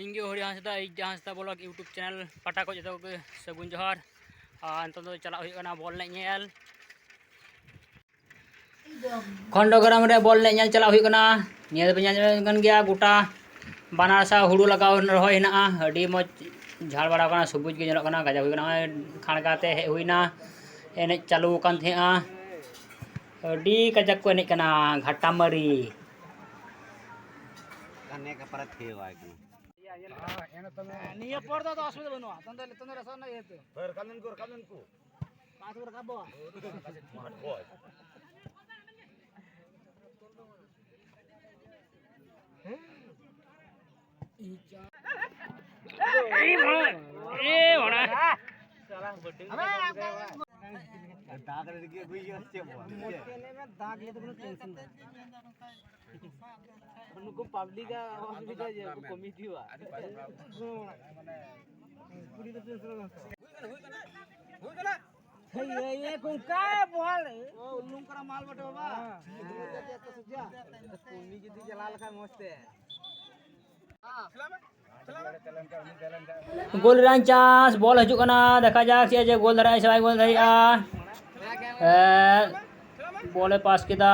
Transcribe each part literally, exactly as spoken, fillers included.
ᱤᱧ ᱜᱮ ᱦᱚᱨᱤ ᱦᱟᱸᱥᱫᱟ, ᱤᱧ ᱡᱟᱦᱟᱸ ᱦᱟᱸᱥᱫᱟ ᱵᱞᱚᱜ YouTube ᱪᱮᱱᱮᱞ ᱯᱟᱦᱴᱟ ᱠᱷᱚᱱ ᱡᱚᱛᱚ ᱠᱚᱜᱮ ᱥᱟᱹᱜᱩᱱ ᱡᱚᱦᱟᱨ᱾ ᱟᱨ ᱱᱤᱛᱚᱜ ᱫᱚ ᱪᱟᱞᱟᱜ ᱦᱩᱭᱩᱜ ᱠᱟᱱᱟ ᱵᱚᱞ ᱮᱱᱮᱡ ᱧᱮᱞ᱾ ᱠᱷᱚᱱᱰᱚᱜᱨᱟᱢ ᱨᱮ ᱵᱚᱞ ᱮᱱᱮᱡ ᱧᱮᱞ ᱪᱟᱞᱟᱜ ᱦᱩᱭᱩᱜ ᱠᱟᱱᱟ᱾ ᱱᱤᱭᱟᱹ ᱫᱚᱯᱮ ᱧᱮᱞ ᱧᱟᱢᱮᱫ ᱠᱟᱱ ᱜᱮᱭᱟ, ᱜᱚᱴᱟ ᱵᱟᱱᱟᱨ ᱥᱟ ᱦᱩᱲᱩ ᱞᱟᱜᱟᱣ ᱨᱚᱦᱚᱭ ᱦᱮᱱᱟᱜᱼᱟ᱾ ᱟᱹᱰᱤ ᱢᱚᱡᱽ ᱡᱷᱟᱲ ᱵᱟᱲᱟ ᱠᱟᱱᱟ, ᱥᱚᱵᱩᱡᱽ ᱜᱮ ᱧᱮᱞᱚᱜ ᱠᱟᱱᱟ, ᱜᱟᱡᱟᱲ ᱦᱩᱭ ᱠᱟᱱᱟ᱾ ᱱᱚᱜᱼᱚᱭ ᱠᱷᱟᱲᱜᱟ ᱛᱮ ᱦᱮᱡ ᱦᱩᱭᱱᱟ, ᱮᱱᱮᱡ ᱪᱟᱹᱞᱩ ᱟᱠᱟᱱ ᱛᱟᱦᱮᱸᱜᱼᱟ᱾ ᱟᱹᱰᱤ ᱠᱟᱡᱟᱠ ᱠᱚ ᱮᱱᱮᱡ ᱠᱟᱱᱟ ᱜᱷᱟᱴᱟᱢᱟᱨᱤ᱾ ᱠᱟᱱᱮ ᱠᱟᱯᱟᱨᱟ ᱛᱷᱤᱭᱟᱹ ᱵᱟᱭ ᱠᱟᱱᱟ᱾ ᱱᱤᱭᱟᱹ ᱯᱚᱨ ᱫᱚ ᱟᱫᱚ ᱚᱥᱩᱵᱤᱫᱷᱟ ᱵᱟᱹᱱᱩᱜᱼᱟ᱾ ᱛᱚᱱᱫᱮ ᱞᱮ ᱛᱚᱱᱫᱮ ᱨᱟᱥᱟ ᱨᱮᱱᱟᱜ ᱤᱭᱟᱹ ᱛᱮ᱾ ᱨᱟᱠᱟᱵ ᱞᱮᱱ ᱠᱚ, ᱨᱟᱠᱟᱵ ᱞᱮᱱ ᱠᱚ᱾ ᱯᱟᱸᱪ ᱳᱵᱷᱟᱨ ᱨᱟᱠᱟᱵ ᱵᱚ᱾ ᱦᱳᱭ᱾ ᱫᱟᱜ ᱨᱮᱜᱮ ᱟᱹᱜᱩᱭ ᱦᱩᱭᱩᱜᱼᱟ ᱥᱮ ᱪᱮᱫ ᱵᱚ? ᱫᱟᱜ ᱤᱭᱟᱹ ᱫᱚ ᱠᱳᱱᱳ tension ᱵᱟᱝ᱾ ᱱᱩᱠᱩ ᱯᱟᱵᱽᱞᱤᱠ ᱟᱜ ᱚᱥᱩᱵᱤᱫᱷᱟ ᱡᱮ ᱠᱚᱢᱤ ᱦᱩᱭᱩᱜᱼᱟ᱾ ᱠᱩᱲᱤ ᱫᱚ tension ᱵᱟᱝ᱾ ᱦᱮᱭ, ᱦᱮᱭ, ᱦᱮᱭ, ᱠᱚᱝᱠᱟ ᱵᱚᱞ᱾ ᱚ, ᱩᱞᱞᱩᱝ ᱠᱟᱱᱟ ᱢᱟᱞ ᱵᱟᱴᱟ ᱵᱟᱵᱟ᱾ ᱦᱮᱸ᱾ ᱠᱚᱢᱤ ᱡᱩᱫᱤ ᱪᱟᱞᱟᱣ ᱞᱮᱠᱷᱟᱱ ᱢᱚᱡᱽ ᱛᱮ᱾ ᱜᱳᱞ ᱨᱮᱱᱟᱜ ᱪᱟᱱᱥ, ᱵᱚᱞ ᱦᱤᱡᱩᱜ ᱠᱟᱱᱟ, ᱫᱮᱠᱷᱟ ᱡᱟᱠ ᱪᱮᱫ ᱡᱮ ᱜᱳᱞ ᱫᱟᱲᱮᱭᱟᱜᱼᱟ ᱥᱮ ᱵᱟᱭ ᱜᱳᱞ ᱫᱟᱲᱮᱭᱟᱜᱼᱟ᱾ ᱮ, ᱵᱚᱞᱮ ᱯᱟᱥ ᱠᱮᱫᱟ,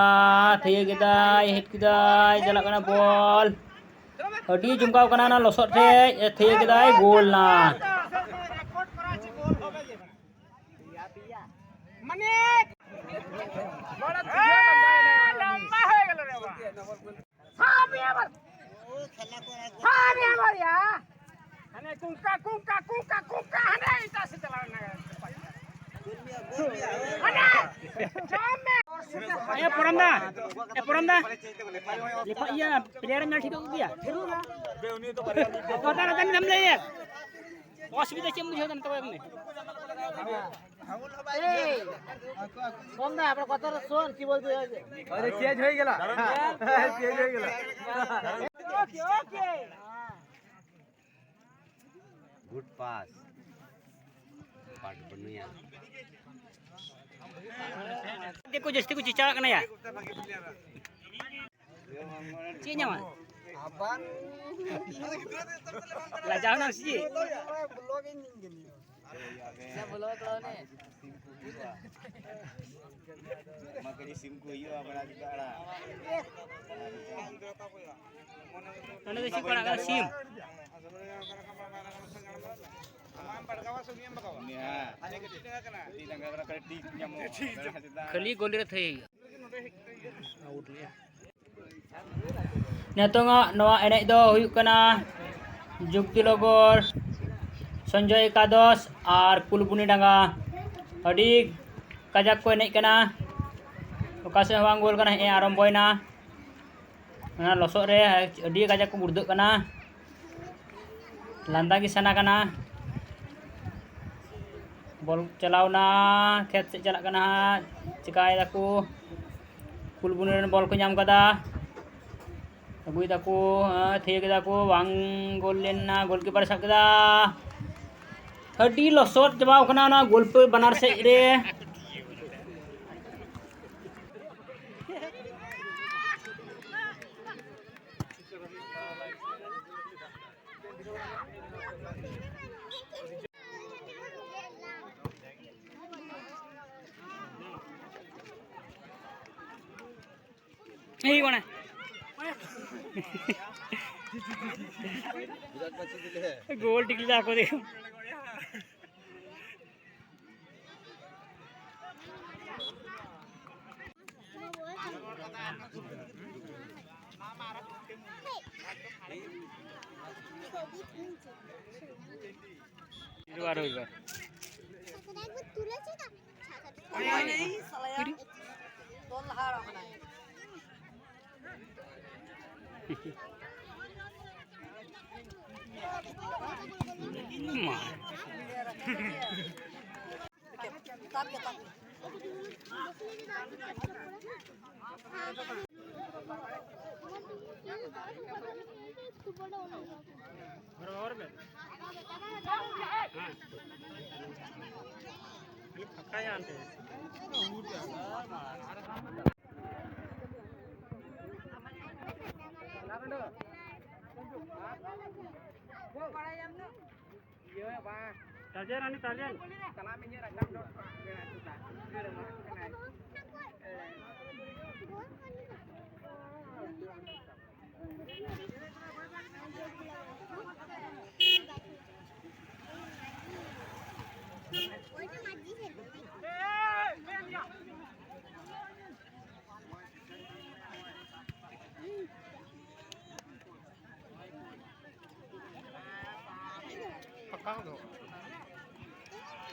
ᱛᱷᱤᱭᱟᱹ ᱠᱮᱫᱟᱭ, ᱦᱤᱴ ᱠᱮᱫᱟᱭ, ᱪᱟᱞᱟᱜ ᱠᱟᱱᱟ ᱵᱚᱞ᱾ ᱟᱹᱰᱤ ᱪᱚᱢᱠᱟᱣ ᱠᱟᱱᱟ ᱚᱱᱟ ᱞᱚᱥᱚᱫ ᱴᱷᱮᱡ, ᱮ, ᱛᱷᱤᱭᱟᱹ ᱠᱮᱫᱟᱭ, ᱜᱳᱞ ᱱᱟ᱾ ᱦᱟᱱᱮ ᱠᱩᱝᱠᱟ, ᱠᱩᱝᱠᱟ, ᱠᱩᱝᱠᱟ, ᱠᱩᱝᱠᱟ, ᱦᱟᱱᱮ ᱮᱴᱟᱜ ᱥᱮᱫ ᱪᱟᱞᱟᱣ ᱮᱱᱟ᱾ ᱦᱟᱱᱮ! ᱮ ᱯᱚᱨᱚᱢ ᱫᱟ, ᱮ ᱯᱚᱨᱚᱢ ᱫᱟ, ᱞᱮᱯᱷᱟ ᱤᱭᱟᱹ player ᱮᱢ ᱧᱮᱞ ᱴᱷᱤᱠ ᱠᱚ ᱜᱮᱭᱟ? ᱠᱚᱛᱟ ᱨᱚᱛᱟ ᱢᱤᱫ ᱫᱷᱟᱣ ᱞᱟᱹᱭ ᱮ᱾ ᱚᱥᱩᱵᱤᱫᱷᱟ ᱪᱮᱫ ᱮᱢ ᱵᱩᱡᱷᱟᱹᱣ ᱫᱟ ᱱᱤᱛᱚᱜ ᱮᱢᱱᱤ? এই, কম দা, আপনার কথা শোন, কি বলতে চাইছে? আরে, চেঞ্জ হয়ে গেল। চেঞ্জ হয়ে গেল। Okay, okay. Good pass. পাট বনুয়া। ᱫᱤᱠᱩ ᱡᱟᱹᱥᱛᱤ ᱠᱚ ᱪᱮᱪᱟᱣᱟᱜ ᱠᱟᱱᱟ ᱭᱟ᱾ ᱪᱮᱫ ᱧᱟᱢᱟ? ᱟᱵᱟᱨ ᱞᱟᱡᱟᱣ ᱮᱱᱟᱢ ᱥᱮ ᱪᱮᱫ? ᱵᱞᱚᱜ ᱤᱧ ᱜᱮ ᱱᱤᱭᱟᱹ᱾ ᱢᱟ ᱠᱟᱹᱴᱤᱡ ᱥᱤᱢ ᱠᱚ ᱦᱩᱭᱩᱜᱼᱟ, ᱵᱟᱲᱟ ᱠᱟᱛᱮ ᱟᱲᱟᱜ᱾ ᱱᱚᱰᱮ ᱫᱚ ᱪᱮᱫ ᱠᱚ ᱟᱲᱟᱜ ᱠᱟᱫᱟ? ᱥᱤᱢ᱾ ᱩᱱᱤ, ᱦᱮᱸ᱾ ᱠᱟᱹᱴᱤᱡ ᱰᱟᱸᱜᱟ ᱠᱟᱱᱟ, ᱠᱟᱹᱴᱤᱡ ᱧᱟᱢᱚᱜ᱾ ᱠᱷᱟᱹᱞᱤ ᱜᱳᱞ ᱨᱮ ᱛᱷᱟᱹᱭ ᱦᱩᱭᱩᱜᱼᱟ᱾ ᱟᱣᱩᱴ ᱞᱮᱜᱼᱟ᱾ ᱱᱤᱛᱚᱝᱟᱜ ᱱᱚᱣᱟ ᱮᱱᱮᱡ ᱫᱚ ᱦᱩᱭᱩᱜ ᱠᱟᱱᱟ ᱡᱩᱠᱛᱤᱱᱚᱜᱚᱨ, ᱥᱚᱧᱡᱚᱭ ᱮᱠᱟᱫᱚᱥ ᱟᱨ ᱠᱩᱞᱵᱩᱱᱤ ᱰᱟᱸᱜᱟ᱾ ᱟᱹᱰᱤ ᱠᱟᱡᱟᱠ ᱠᱚ ᱮᱱᱮᱡ ᱠᱟᱱᱟ᱾ ᱚᱠᱟ ᱥᱮᱫ ᱦᱚᱸ ᱵᱟᱝ ᱜᱳᱞ ᱠᱟᱱᱟ, ᱦᱮᱸ ᱟᱨᱟᱢᱵᱚᱭᱮᱱᱟ᱾ ᱚᱱᱟ ᱞᱚᱥᱚᱫ ᱨᱮ ᱟᱹᱰᱤ ᱠᱟᱡᱟᱠ ᱠᱚ ᱜᱩᱲᱫᱟᱹᱜ ᱠᱟᱱᱟ᱾ ᱞᱟᱸᱫᱟ ᱜᱮ ᱥᱟᱱᱟ ᱠᱟᱱᱟ᱾ ᱵᱚᱞ ᱪᱟᱞᱟᱣᱱᱟ, ᱠᱷᱮᱛ ᱥᱮᱫ ᱪᱟᱞᱟᱜ ᱠᱟᱱᱟ ᱦᱟᱸᱜ᱾ ᱪᱤᱠᱟᱭ ᱫᱟᱠᱚ? ᱠᱩᱞᱵᱩᱱᱤ ᱨᱮᱱ ᱵᱚᱞ ᱠᱚ ᱧᱟᱢ ᱠᱟᱫᱟ, ᱟᱹᱜᱩᱭ ᱫᱟᱠᱚ, ᱦᱮᱸ, ᱛᱷᱤᱭᱟᱹ ᱠᱮᱫᱟ ᱠᱚ, ᱵᱟᱝ ᱜᱳᱞ ᱞᱮᱱᱟ, ᱜᱳᱞᱠᱤᱯᱟᱨᱮ ᱥᱟᱵ ᱠᱮᱫᱟ᱾ ᱟᱹᱰᱤ ᱞᱚᱥᱚᱫ ᱪᱟᱵᱟᱣ ᱠᱟᱱᱟ ᱚᱱᱟ ᱜᱳᱞᱯᱳᱥᱴ ᱵᱟᱱᱟᱨ ᱥᱮᱫ ᱨᱮ᱾ ᱦᱮᱭ ᱵᱟᱲᱟ᱾ ᱜᱳᱞ ᱴᱷᱤᱠ ᱞᱮᱫᱟ ᱠᱚ ᱫᱮᱠᱷᱚ᱾ রবিবার, রবিবার। মা। ᱛᱟᱞᱮᱱ ᱟᱹᱱᱤᱡ ᱛᱟᱞᱮᱱ᱾ ᱪᱟᱞᱟᱜ ᱢᱮ, ᱤᱧᱟᱹᱜ ᱨᱟᱠᱟᱵ ᱫᱚ᱾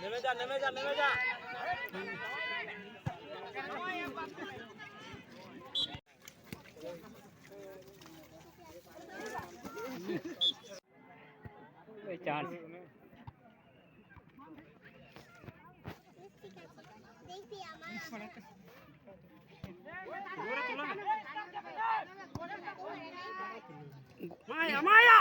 ᱱᱮᱢᱮ ᱡᱟ, ᱱᱮᱢᱮ ᱡᱟ, ᱱᱮᱢᱮ ᱡᱟ᱾ ᱪᱟᱱᱥ᱾ ᱢᱟᱭᱟ, ᱢᱟᱭᱟ᱾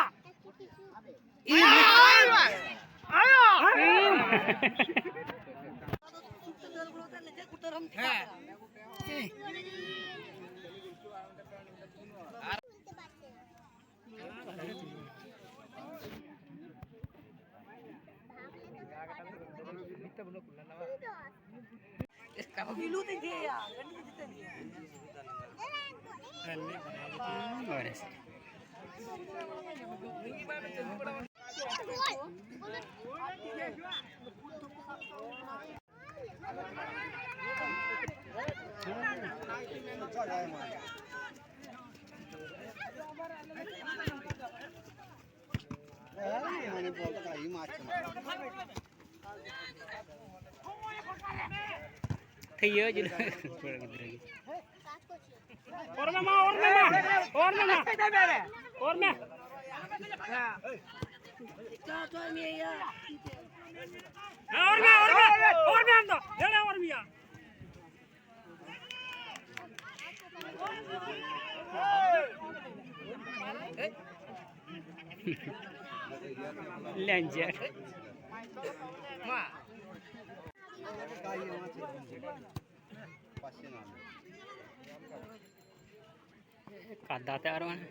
ᱛᱷᱤᱭᱟᱹ ᱡᱤᱞ ᱠᱚᱲᱟ ᱜᱤᱫᱽᱨᱟᱹ ᱜᱮ᱾ ᱚᱨ ᱢᱮ ᱢᱟ, ᱚᱨ ᱢᱮ ᱢᱟ, ᱚᱨ ᱢᱮ ᱢᱟ, ᱚᱨ ᱢᱮ᱾ ᱦᱮᱸ, ᱚᱨ ᱢᱮ, ᱚᱨ ᱢᱮ, ᱚᱨ ᱢᱮ ᱟᱢ ᱫᱚ᱾ ᱫᱮᱲᱮ ᱚᱨ ᱢᱮᱭᱟ᱾ ᱞᱮᱸᱡᱮᱨ᱾ ᱠᱟᱫᱟ ᱛᱮ ᱟᱨ ᱵᱟᱝ᱾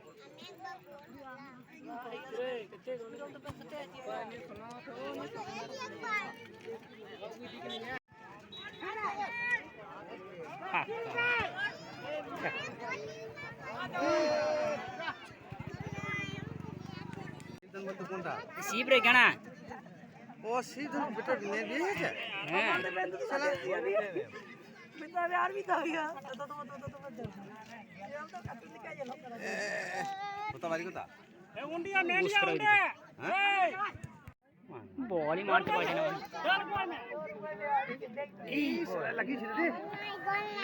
ᱥᱤᱵ ᱨᱮ ᱠᱟᱱᱟ᱾ ᱚ, ᱥᱤᱵ ᱫᱚ ᱵᱮᱴᱟ ᱱᱮ ᱫᱤᱭᱮ ᱪᱮ? ᱦᱮᱸ᱾ ᱥᱟᱞᱟ᱾ ᱢᱤᱫ ᱫᱷᱟᱣ ᱟᱨ ᱢᱤᱫ ᱫᱷᱟᱣ ᱦᱩᱭᱩᱜᱼᱟ᱾ ᱵᱚᱞ ᱤᱧ ᱢᱟᱨ ᱪᱟᱵᱟ ᱠᱮᱫᱟ᱾ ᱤᱥ, ᱞᱟᱜᱤ ᱥᱤᱞ ᱫᱤ᱾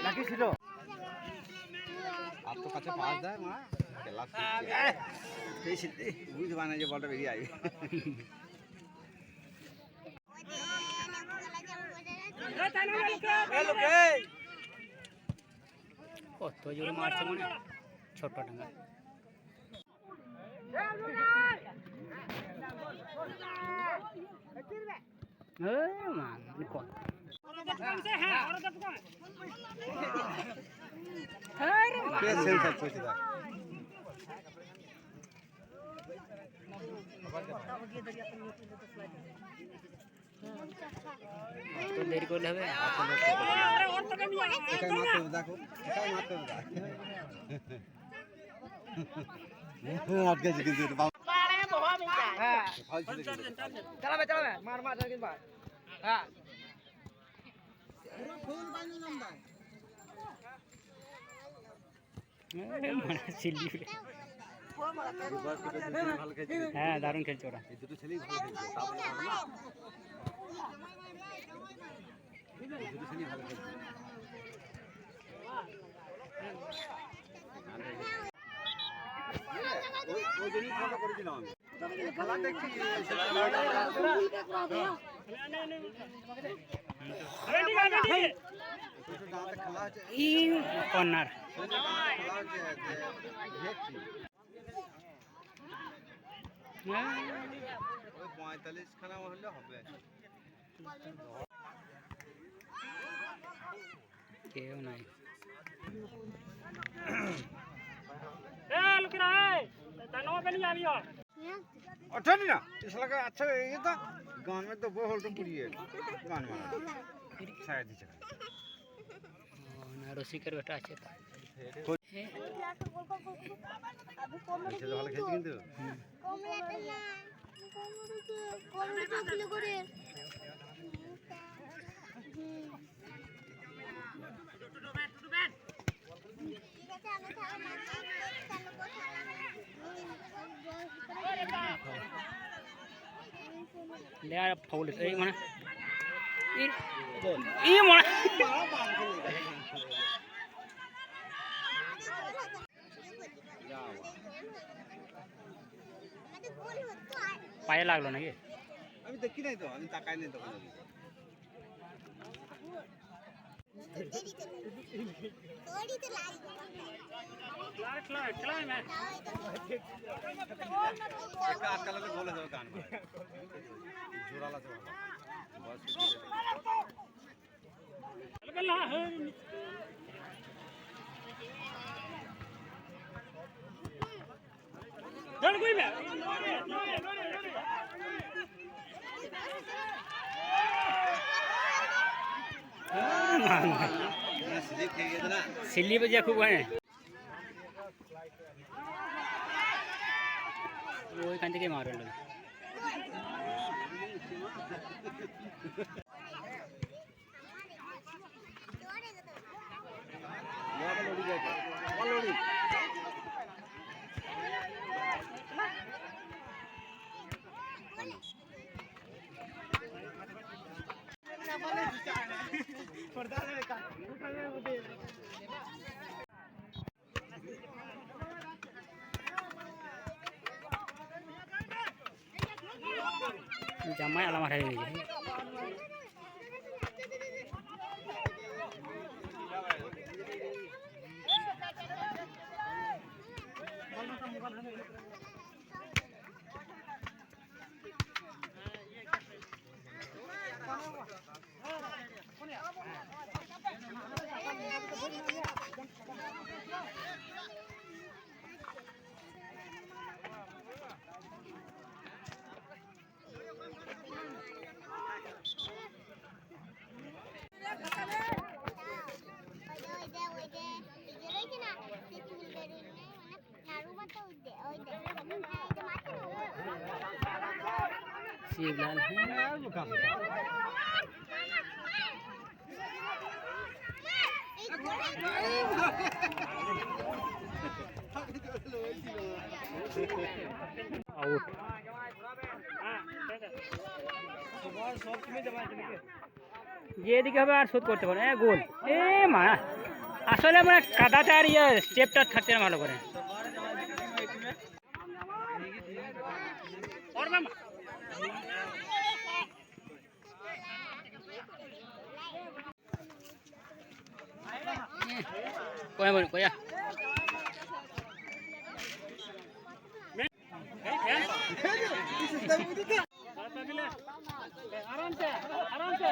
ᱞᱟᱜᱤ ᱥᱤᱞ᱾ ᱟᱛᱚ ᱠᱟᱪᱷᱮ ᱯᱟᱥ ᱫᱟᱭ ᱢᱟ᱾ ᱠᱷᱮᱞᱟ ᱥᱩᱨᱩ ᱠᱮᱫᱟ᱾ ᱵᱩᱡ ᱵᱟᱝ ᱡᱮ ᱵᱚᱞ ᱵᱮᱨᱤᱭᱟ ᱟᱭ᱾ ᱚᱛᱚ ᱡᱳᱨ ᱢᱟᱨ ᱪᱚ ᱢᱟᱱᱮ ᱪᱷᱳᱴᱳ ᱰᱟᱸᱜᱟ᱾ ᱮ ᱢᱟ, ᱩᱱᱠᱩ᱾ ᱟᱨᱮ ᱢᱟ᱾ ᱯᱮ ᱥᱮᱱ ᱥᱟᱛ ᱥᱚ ᱪᱮᱫᱟᱜ? ᱛᱚ ᱫᱮᱨᱤ ᱠᱚᱨᱞᱮ ᱦᱚᱵᱮ, ᱟᱨ ᱠᱚᱱᱚ ᱮᱴᱟᱜ ᱢᱟᱛᱚ ᱫᱟ ᱠᱚ, ᱮᱴᱟᱜ ᱢᱟᱛᱚ ᱫᱟ᱾ ᱦᱮᱸ, ᱟᱴᱠᱟ ᱪᱤᱠᱟᱹ ᱫᱟᱹᱨ ᱵᱟᱵᱟ᱾ ᱦᱮᱸ᱾ ᱪᱟᱞᱟᱣ ᱢᱮ, ᱪᱟᱞᱟᱣ ᱢᱮ᱾ ᱢᱟᱨ, ᱢᱟᱨ, ᱡᱟᱜᱤᱱ ᱵᱟᱨ᱾ ᱦᱮᱸ᱾ ᱦᱮᱸ, ᱢᱟᱱᱮ ᱥᱤᱞᱤ᱾ ᱦᱮᱸ, ᱫᱟᱨᱩণ ᱠᱷᱮᱞ ᱪᱚᱨᱟ᱾ ᱤᱧ ᱠᱚᱨᱱᱟᱨ᱾ ᱯᱚᱸᱭᱛᱟᱞᱞᱤᱥ ᱠᱷᱟᱱᱟ ᱦᱚᱞᱮ ᱦᱚᱵᱮ᱾ কেউ নাই। ए लुकरा ए, तनवा बनी आवी हो। अठनी ना, इसला का अच्छा ये तो गांव में तो बहुत होल्ड पुरी है। गांव में शायद ही चला। ना रोसी कर बेटा अच्छे था। ऐसे तो हाल खेलते किंतु। ᱞᱮᱭᱟᱨ ᱯᱷᱟᱣᱩᱞ ᱮ ᱢᱟᱱᱮ ᱤ ᱢᱟᱱᱮ ᱯᱟᱭᱮ ᱞᱟᱜᱞᱳ ᱱᱟᱜᱤ? আমি দেখি নাই তো, আমি তাকাই নাই তখন। একটা আটকালে তো গোল হয়ে যাবে, গান মারা। জোরালো তো। বয়স কিছু নেই। स्लिप बजा खूब है। वो कांति के मारो लोग। ᱡᱟᱢᱟᱭ ᱟᱞᱟᱢ ᱦᱟᱨᱟᱭ ᱞᱟᱹᱜᱤᱫ᱾ ये लाल है। আউট। যে এদিকে হবে আর শুট করতে পারে, এ গোল। এ মা, আসলে মানে কাদাতে আর ইয়ে স্টেপটা থাকছে না ভালো করে। ᱚᱠᱚᱭ ᱵᱟᱹᱱᱩᱜ ᱠᱚᱣᱟ ᱭᱟ᱾ ᱟᱨᱟᱢ ᱥᱮ, ᱟᱨᱟᱢ ᱥᱮ᱾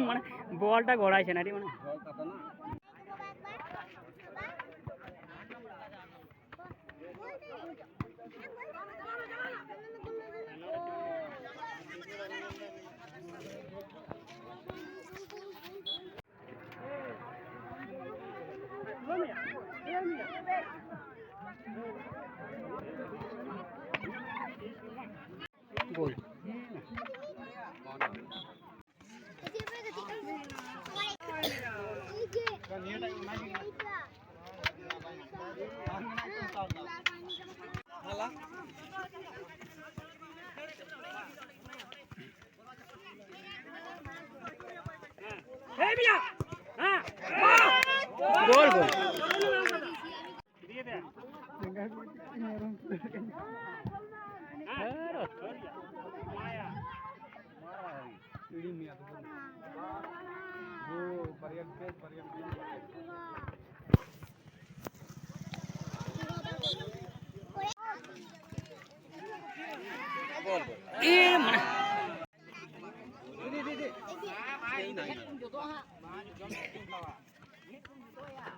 ᱢᱟᱱᱮ ᱵᱚᱞᱴᱟ ᱜᱚᱲᱟᱭ ᱥᱮᱱᱟ ᱟᱹᱰᱤ ᱢᱟᱱᱮ᱾ ᱜᱳᱞ᱾ ᱜᱳᱞ, ᱜᱳᱞ᱾ ᱡᱚᱛᱚ ᱦᱟᱸᱜ ᱢᱟ ᱡᱚᱢ ᱠᱟᱛᱮ ᱡᱚᱢ ᱞᱟᱣᱟ᱾ ᱢᱤᱫ ᱠᱚᱢ ᱡᱚᱛᱚᱭᱟ᱾